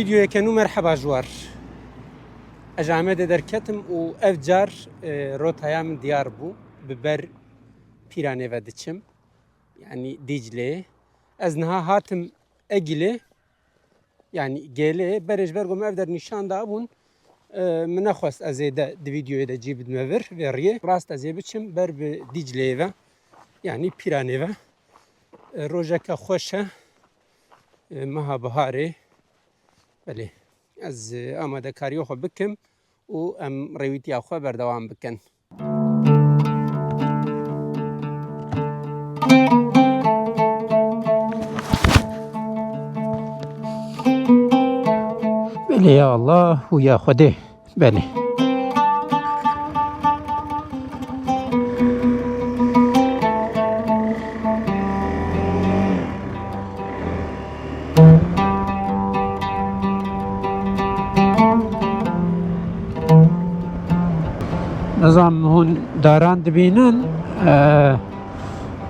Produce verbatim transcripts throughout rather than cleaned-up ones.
Videoyeke nû merheba ji war. Ez ji Amedê derketim û ev car, e, rotaya min diyar bû. Bi ber Pîranê ve diçim. Yanî Dîcleyê. Ez niha hatim Egîlê. Yanî Gêlê. Berê ji ber ku min ev der nîşan dabûn, e, min nexwest ez ê de di videoyê de cî bidime vir vê riyê. Rast ez ê biçim ber bi Dîcleyê ve. Yanî Pîranê ve. E, rojeke xweş e. E, meha biharê. Belê. Ez, e, amadekariya xwe bikim û em rêwîtiya xwe berdewam bikin. Belê ya Allah û ya Xwedê. Belê. Nizanim hûn daran dibînin, e,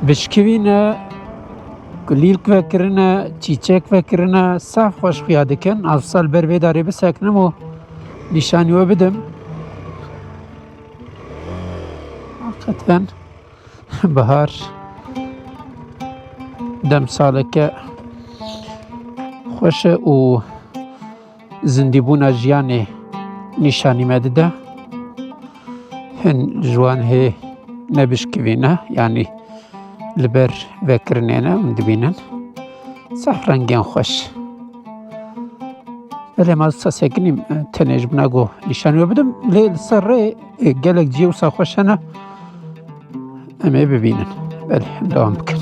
bişkivî ne, kulîlk vekirine, çîçek vekirine, saf xweş xuya dikin. Ez wisa li ber vê darê bisekinim û nîşanî we bidim. Heqîqeten. Bihar demsaleke xweş e û zindîbûna jiyanê nîşanî me dide. Hin ji wan hê nebişkivîne, yanî li ber vekirinê ne hûn dibînin. Saf rengên xweş. Belê, ma wisa sekinîm, tenê ji bina ku nîşanî we bidim. Lê li ser rê, e, gelek cihê wisa xweş hene. Em ê bibînin. Belê, em dewam bikin.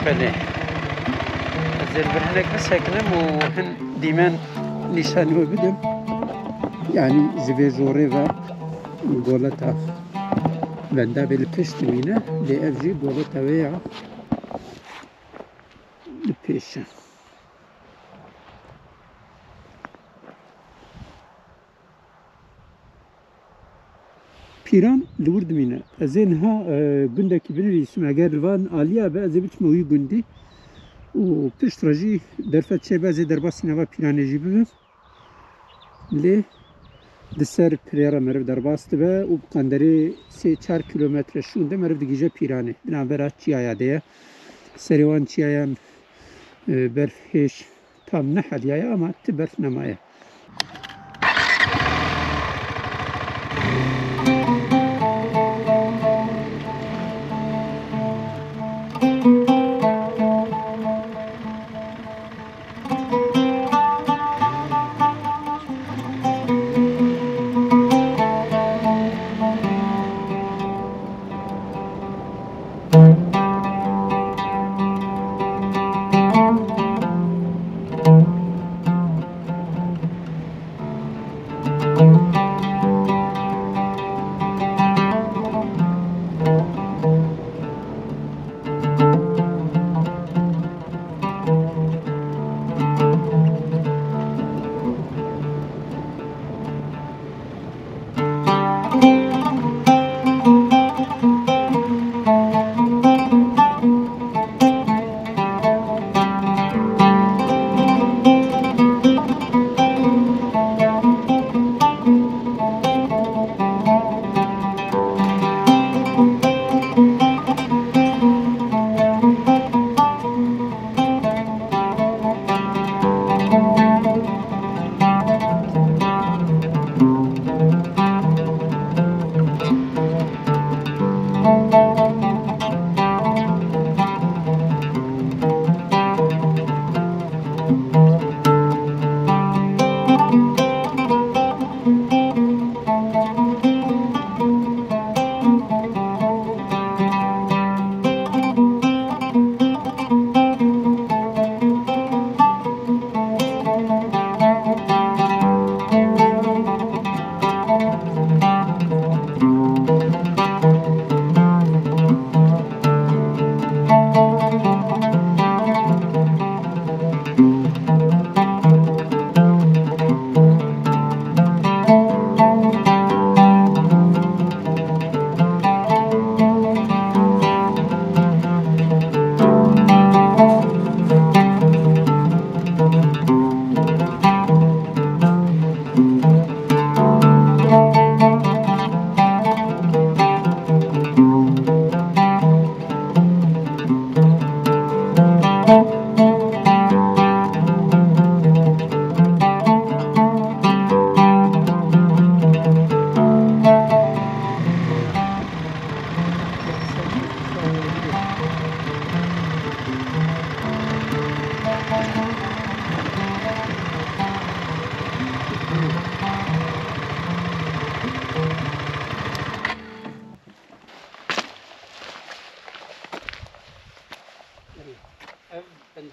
Belê. Ez ê li vir hinek bisekinim û hin dîmen nîşanî we bidim. Yanî ji vê jorê ve goleta Vendavê li pişt dimîne, lê ev jî goleta wê ya li pêş e. Pîran li wir dimîne. Ez ê niha, e, gundekî binivîsim, eger li van aliya be, ez ê biçime wî gundî û pişt re jî derfet çêbe, ez ê derbasî nava Pîranê jî bibim. Lê di ser pirê re meriv derbas dibe û bi qenderê sê çar kîlometre şûn de meriv digihîje Pîranê. Di navbera çiyaya de ye. Serê wan çiyayan, e, berf hêj tam neheliyaye ama ti berf nemaye.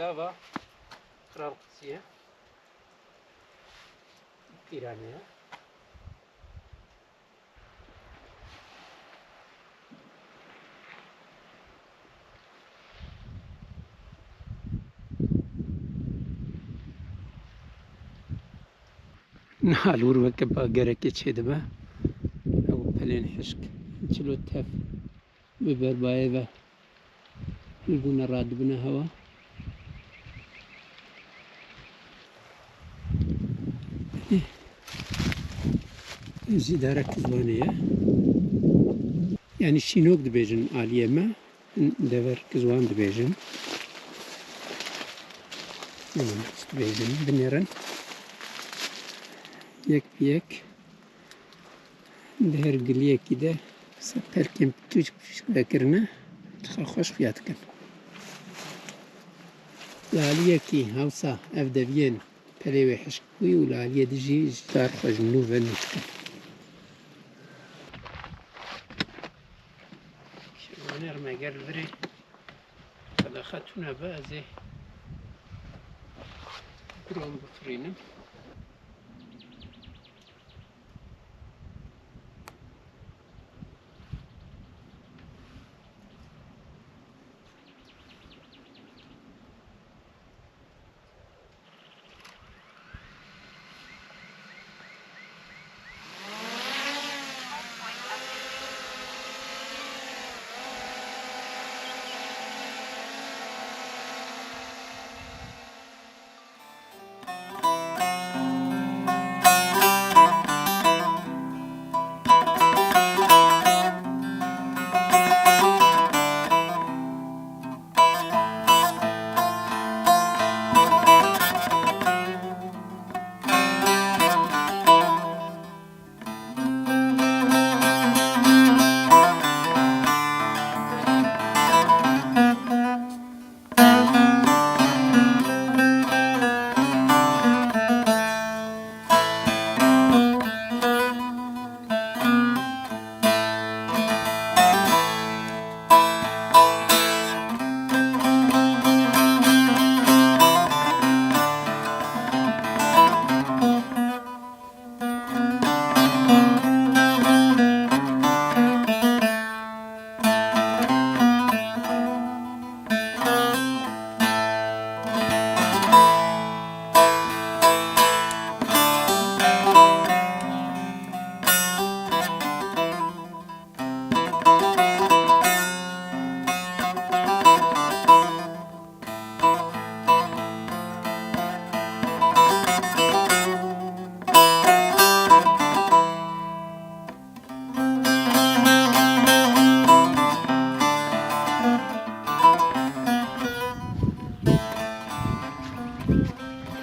Ava Kral Qisiye. Pîrane ye. Niha li wir weke bagerekê çêdibe. Ew pelên hişk, çilo tev bi berbayê ve hilbûne radibine hewa. Jî derek Kizwanê ye. Yanî şînok dibêjin aliyê me. Dever Kizwan dibêjin. Yanî dibêjin, binêrin. Yek bi yek. Di her giliyekî de ser pelkên piçûk piçûk vekirine, çiqa xweş xuya dikin. Li aliyekî hewsa ev deviyên pelê wê hişk bûyî û li aliyê dijî ji dar xwe ji nû ve nû dikin. Şêwanê rime gel virê qedexe tune be, ez ê guran bifirînim.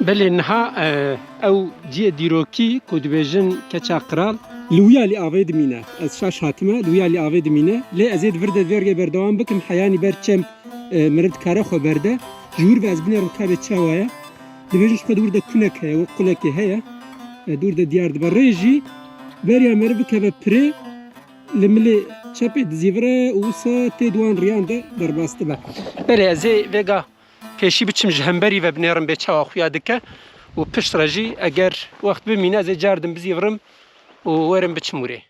Belê niha, e, ew cihê dîrokî ku dibêjin Keça Qral, li wiya lê avê dimîne. Ez şaş hatime, li wiya lê avê dimîne. Lê ez ê di vir de vê rêyê berdewam bikim. Heyanî ber çem, e, meriv dikare xwe berde. Ji wir ve ez binêrim ka bê çawa ye. Dibêjin ji xwe di wir de kunek heye, wek qulekê heye. E, di wir de diyar dibe. Rê jî beriya meriv bikeve pirê, li milê çepê dizîvire û wisa tê di wan riyan de derbas dibe. Belê, ez ê vêga pêşî biçim ji hemberî ve binêrim bê çawa xuya dike û pişt re jî eger wext bimîne ez ê cardim bizîvirim û werim biçim wirê.